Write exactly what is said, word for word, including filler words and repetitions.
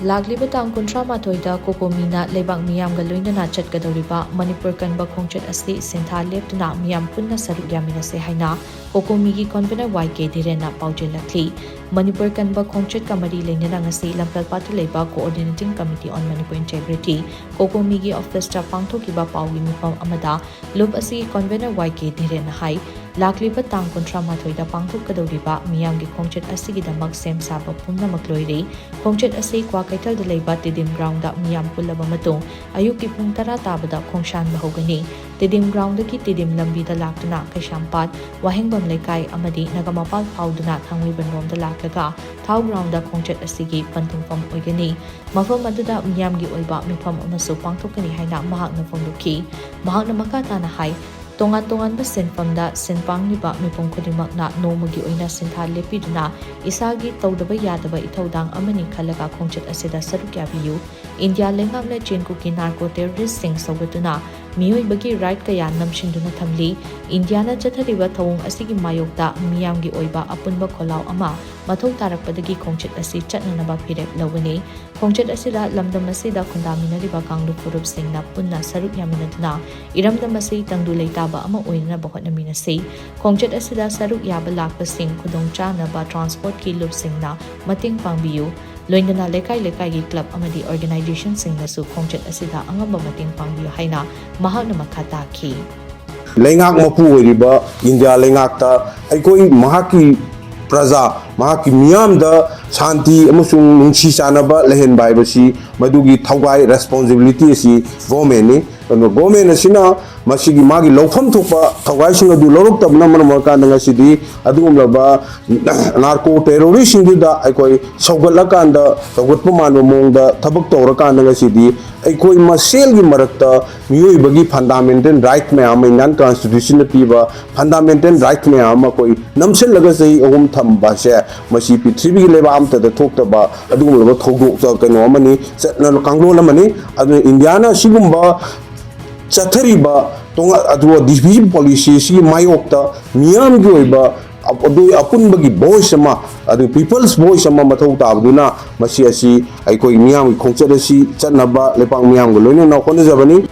ꯂꯥꯛꯂꯤꯕ ꯇꯥꯡ ꯀꯨꯟꯊ꯭ꯔꯥ ꯃꯥꯊꯣꯏꯗ ꯀꯣꯀꯣꯃꯤꯅ ꯂꯩꯕꯥꯛ ꯃꯤꯌꯥꯝꯒ ꯂꯣꯏꯅꯅ ꯆꯠꯀꯗꯧꯔꯤꯕ ꯃꯅꯤꯄꯨꯔ ꯀꯟꯕ ꯈꯣꯡꯆꯠ ꯑꯁꯤ ꯁꯤꯟꯊꯥ ꯂꯦꯞꯇꯨꯅ ꯃꯤꯌꯥꯝ ꯄꯨꯟꯅ ꯁꯔꯨꯛ ꯌꯥꯃꯤꯟꯅꯁꯦ ꯍꯥꯏꯅ ꯀꯣꯀꯣꯃꯤꯒꯤ convener ꯋꯥꯏ ꯀꯦ ꯙꯤꯔꯦꯟꯅ ꯄꯥꯎꯖꯦꯜꯂꯛꯂꯤ꯫ ꯃꯅꯤꯄꯨꯔ ꯀꯟꯕ ꯈꯣꯡꯆꯠꯀ ꯃꯔꯤ ꯂꯩꯅꯅ ꯉꯁꯤ ꯂꯝꯐꯦꯜꯄꯥꯠꯇ ꯂꯩꯕ Coordinating Committee on Manipur Integrity, ꯀꯣꯀꯣꯃꯤꯒꯤ ꯑꯣꯐꯤꯁꯇ ꯄꯥꯡꯊꯣꯛꯈꯤꯕ ꯄꯥꯎꯒꯤ ꯃꯤꯐꯝ ꯑꯃꯗ ꯂꯨꯞ ꯑꯁꯤꯒꯤ convener ꯋꯥꯏ ꯀꯦ ꯙꯤꯔꯦꯟꯅ ꯍꯥꯏ, ꯂꯥꯛꯂꯤꯕ ꯇꯥꯡ ꯀꯨꯟꯊ꯭ꯔꯥ ꯃꯥꯊꯣꯏꯗ ꯄꯥꯡꯊꯣꯛꯀꯗꯧꯔꯤꯕ ꯃꯤꯌꯥꯝꯒꯤ ꯈꯣꯡꯆꯠ ꯑꯁꯤꯒꯤꯗꯃꯛ ꯁꯦꯝ ꯁꯥꯕ ꯄꯨꯝꯅꯃꯛ ꯂꯣꯏꯔꯦ꯫ ꯈꯣꯡꯆꯠ ꯑꯁꯤ ꯀ꯭ꯋꯥꯀꯩꯊꯦꯜꯗ ꯂꯩꯕ ꯇꯤꯗꯤꯝ ꯒ꯭ꯔꯥꯎꯟꯗ ꯃꯤꯌꯥꯝ ꯄꯨꯜꯂꯕ ꯃꯇꯨꯡ ꯑꯌꯨꯛꯀꯤ ꯄꯨꯡ ꯇꯔꯥ ꯇꯥꯕꯗ ꯈꯣꯡꯁꯥꯟꯕ ꯍꯧꯒꯅꯤ꯫ ꯇꯤꯗꯤꯝ ꯒ꯭ꯔꯥꯎꯟꯗꯒꯤ ꯇꯤꯗꯤꯝ ꯂꯝꯕꯤꯗ ꯂꯥꯛꯇꯨꯅ ꯀꯩꯁꯥꯝꯄꯥꯠ, ꯋꯥꯍꯦꯡꯕꯝ ꯂꯩꯀꯥꯏ ꯑꯃꯗꯤ ꯅꯒꯥꯃꯄꯥꯜ ꯐꯥꯎꯗꯨꯅ ꯊꯥꯡꯃꯩꯕꯟꯔꯣꯝꯗ ꯂꯥꯛꯂꯒ ꯊꯥꯎ ꯒ꯭ꯔꯥꯎꯟꯗ ꯈꯣꯡꯆꯠ ꯑꯁꯤꯒꯤ ꯄꯟꯊꯨꯡꯐꯝ ꯑꯣꯏꯒꯅꯤ꯫ ꯃꯐꯝ ꯑꯗꯨꯗ ꯃꯤꯌꯥꯝꯒꯤ ꯑꯣꯏꯕ ꯃꯤꯐꯝ ꯑꯃꯁꯨ ꯄꯥꯡꯊꯣꯛꯀꯅꯤ ꯍꯥꯏꯅ ꯃꯍꯥꯛꯅ ꯐꯣꯡꯗꯣꯛꯈꯤ꯫ ꯃꯍꯥꯛꯅ ꯃꯈꯥ ꯇꯥꯅ ꯍꯥꯏ, ꯇꯣꯉꯥꯟ ꯇꯣꯉꯥꯟꯕ ꯁꯤꯟꯐꯝꯗ ꯁꯤꯟ ꯄꯥꯡꯂꯤꯕ ꯃꯤꯄꯨꯝ ꯈꯨꯗꯤꯡꯃꯛꯅ ꯅꯣꯡꯃꯒꯤ ꯑꯣꯏꯅ ꯁꯤꯟꯊꯥ ꯂꯦꯞꯄꯤꯗꯨꯅ ꯏꯁꯥꯒꯤ ꯇꯧꯗꯕ ꯌꯥꯗꯕ ꯏꯊꯧꯗꯥꯡ ꯑꯃꯅꯤ ꯈꯜꯂꯒ ꯈꯣꯡꯆꯠ ꯑꯁꯤꯗ ꯁꯔꯨꯛ ꯌꯥꯕꯤꯌꯨ꯫ ꯏꯟꯗꯤꯌꯥ ꯂꯩꯉꯥꯛꯅ ꯆꯤꯟ ꯀꯨꯀꯤ ꯅꯥꯔꯀꯣ ꯇꯦꯔꯣꯔꯤꯁꯁꯤꯡ ꯁꯧꯒꯠꯇꯨꯅ ꯃꯤꯑꯣꯏꯕꯒꯤ ꯔꯥꯏꯠ ꯀꯌꯥ ꯅꯝꯁꯤꯟꯗꯨꯅ ꯊꯝꯂꯤ꯫ ꯏꯟꯗꯤꯌꯥꯅ ꯆꯠꯊꯔꯤꯕ ꯊꯧꯑꯣꯡ ꯑꯁꯤꯒꯤ ꯃꯥꯌꯣꯛꯇ ꯃꯤꯌꯥꯝꯒꯤ ꯑꯣꯏꯕ ꯑꯄꯨꯟꯕ ꯈꯣꯜꯂꯥꯎ ꯑꯃ ꯃꯊꯧ ꯇꯥꯔꯛꯄꯗꯒꯤ ꯈꯣꯡꯆꯠ ꯑꯁꯤ ꯆꯠꯅꯅꯕ ꯐꯤꯔꯦꯞ ꯂꯧꯒꯅꯤ꯫ ꯈꯣꯡꯆꯠ ꯑꯁꯤꯗ ꯂꯝꯗꯝ ꯑꯁꯤꯗ ꯈꯨꯟꯗꯥꯃꯤꯟꯅꯔꯤꯕ ꯀꯥꯡꯂꯨꯞ ꯐꯨꯔꯨꯞꯁꯤꯡꯅ ꯄꯨꯟꯅ ꯁꯔꯨꯛ ꯌꯥꯃꯤꯟꯅꯗꯨꯅ ꯏꯔꯝꯗꯝ ꯑꯁꯤ ꯇꯪꯗꯨ ꯂꯩꯇꯥꯕ ꯑꯃ ꯑꯣꯏꯅꯅꯕ ꯍꯣꯠꯅꯃꯤꯟꯅꯁꯤ꯫ ꯈꯣꯡꯆꯠ ꯑꯁꯤꯗ ꯁꯔꯨꯛ ꯌꯥꯕ ꯂꯥꯛꯄꯁꯤꯡ ꯈꯨꯗꯣꯡ ꯆꯥꯅꯕ ꯇ꯭ꯔꯥꯟꯁꯄꯣꯔꯠꯀꯤ ꯂꯨꯞꯁꯤꯡꯅ ꯃꯇꯦꯡ ꯄꯥꯡꯕꯤꯌꯨ꯫ ꯂꯣꯏꯅꯅ ꯂꯩꯀꯥꯏ ꯂꯩꯀꯥꯏꯒꯤ ꯀ꯭ꯂꯕ ꯑꯃꯗꯤ ꯑꯣꯔꯒꯅꯥꯏꯖꯦꯁꯟꯁꯤꯡꯅꯁꯨ ꯈꯣꯡꯆꯠ ꯑꯁꯤꯗ ꯑꯉꯝꯕ ꯃꯇꯦꯡ ꯄꯥꯡꯕꯤꯌꯨ ꯍꯥꯏꯅ ꯃꯍꯥꯛꯅ ꯃꯈꯥ ꯇꯥꯈꯤ꯫ ꯂꯩꯉꯥꯛ ꯃꯄꯨ ꯑꯣꯏꯔꯤꯕ ꯏꯟꯗꯤꯌꯥ ꯂꯩꯉꯥꯛꯇ ꯑꯩꯈꯣꯏ ꯃꯍꯥꯛꯀꯤ ꯄ꯭ꯔꯖꯥ, ꯃꯍꯥꯛꯀꯤ ꯃꯤꯌꯥꯝꯗ ꯁꯥꯟꯇꯤ ꯑꯃꯁꯨꯡ ꯅꯨꯡꯁꯤ ꯆꯥꯟꯅꯕ ꯂꯩꯍꯟꯕ ꯍꯥꯏꯕꯁꯤ ꯃꯗꯨꯒꯤ ꯊꯧꯒꯥꯏ, ꯔꯦꯁꯄꯣꯟꯁꯤꯕꯤꯂꯤꯇꯤ ꯑꯁꯤ ꯒꯣꯔꯃꯦꯟꯅꯤ꯫ ꯑꯗꯨꯅ ꯒꯣꯔꯃꯦꯟ ꯑꯁꯤꯅ ꯃꯁꯤꯒꯤ ꯃꯥꯒꯤ ꯂꯧꯐꯝ ꯊꯣꯛꯄ ꯊꯧꯒꯥꯏꯁꯤꯡ ꯑꯗꯨ ꯂꯧꯔꯛꯇꯕꯅ ꯃꯔꯝ ꯑꯣꯏꯔꯀꯥꯟꯗ ꯉꯁꯤꯗꯤ ꯑꯗꯨꯒꯨꯝꯂꯕ ꯅꯥꯔꯀꯣ ꯇꯦꯔꯣꯔꯤꯁꯁꯤꯡꯗꯨꯗ ꯑꯩꯈꯣꯏ ꯁꯧꯒꯠꯂꯀꯥꯟꯗ ꯁꯧꯒꯠꯄ ꯃꯥꯟꯕ ꯃꯑꯣꯡꯗ ꯊꯕꯛ ꯇꯧꯔꯀꯥꯟꯗ ꯉꯁꯤꯗꯤ ꯑꯩꯈꯣꯏ ꯃꯁꯦꯜꯒꯤ ꯃꯔꯛꯇ ꯃꯤꯑꯣꯏꯕꯒꯤ ꯐꯟꯗꯥꯃꯦꯟꯇꯦꯜ ꯔꯥꯏꯠ ꯃꯌꯥꯝ ꯑꯃ, ꯏꯟꯗꯤꯌꯥꯟ ꯀꯟꯁꯇꯤꯇ꯭ꯌꯨꯁꯟꯅ ꯄꯤꯕ ꯐꯟꯗꯥꯃꯦꯟꯇꯦꯜ ꯔꯥꯏꯠ ꯃꯌꯥꯝ ꯑꯃ ꯑꯩꯈꯣꯏ ꯅꯝꯁꯤꯜꯂꯒ ꯆꯍꯤ ꯑꯍꯨꯝ ꯊꯝꯕꯁꯦ, ꯃꯁꯤ ꯄ꯭ꯔꯤꯊꯤꯕꯤꯒꯤ ꯂꯩꯕꯥꯛ ꯑꯃꯠꯇꯗ ꯊꯣꯛꯇꯕ ꯑꯗꯨꯒꯨꯝꯂꯕ ꯊꯧꯗꯣꯛ ꯀꯩꯅꯣ ꯑꯃꯅꯤ, ꯆꯠꯅ ꯀꯥꯡꯂꯣꯟ ꯑꯃꯅꯤ꯫ ꯑꯗꯨꯅ ꯏꯟꯗꯤꯌꯥꯅ ꯑꯁꯤꯒꯨꯝꯕ ꯆꯠꯊꯔꯤꯕ ꯇꯣꯉꯥꯟ ꯑꯗꯨꯒ ꯗꯤꯐꯤꯖꯟ ꯄꯣꯂꯤꯁꯤ ꯑꯁꯤꯒꯤ ꯃꯥꯌꯣꯛꯇ ꯃꯤꯌꯥꯝꯒꯤ ꯑꯣꯏꯕ ꯑꯗꯨ ꯑꯄꯨꯟꯕꯒꯤ ꯚꯣꯏꯁ ꯑꯃ, ꯑꯗꯨ ꯄꯤꯄꯜꯁ ꯚꯣꯏꯁ ꯑꯃ ꯃꯊꯧ ꯇꯥꯕꯗꯨꯅ ꯃꯁꯤ ꯑꯁꯤ ꯑꯩꯈꯣꯏ ꯃꯤꯌꯥꯝꯒꯤ ꯈꯣꯡꯆꯠ ꯑꯁꯤ ꯆꯠꯅꯕ ꯂꯩꯄꯥꯛ ꯃꯤꯌꯥꯝꯒ ꯂꯣꯏꯅꯅ ꯍꯣꯠꯅꯖꯕꯅꯤ꯫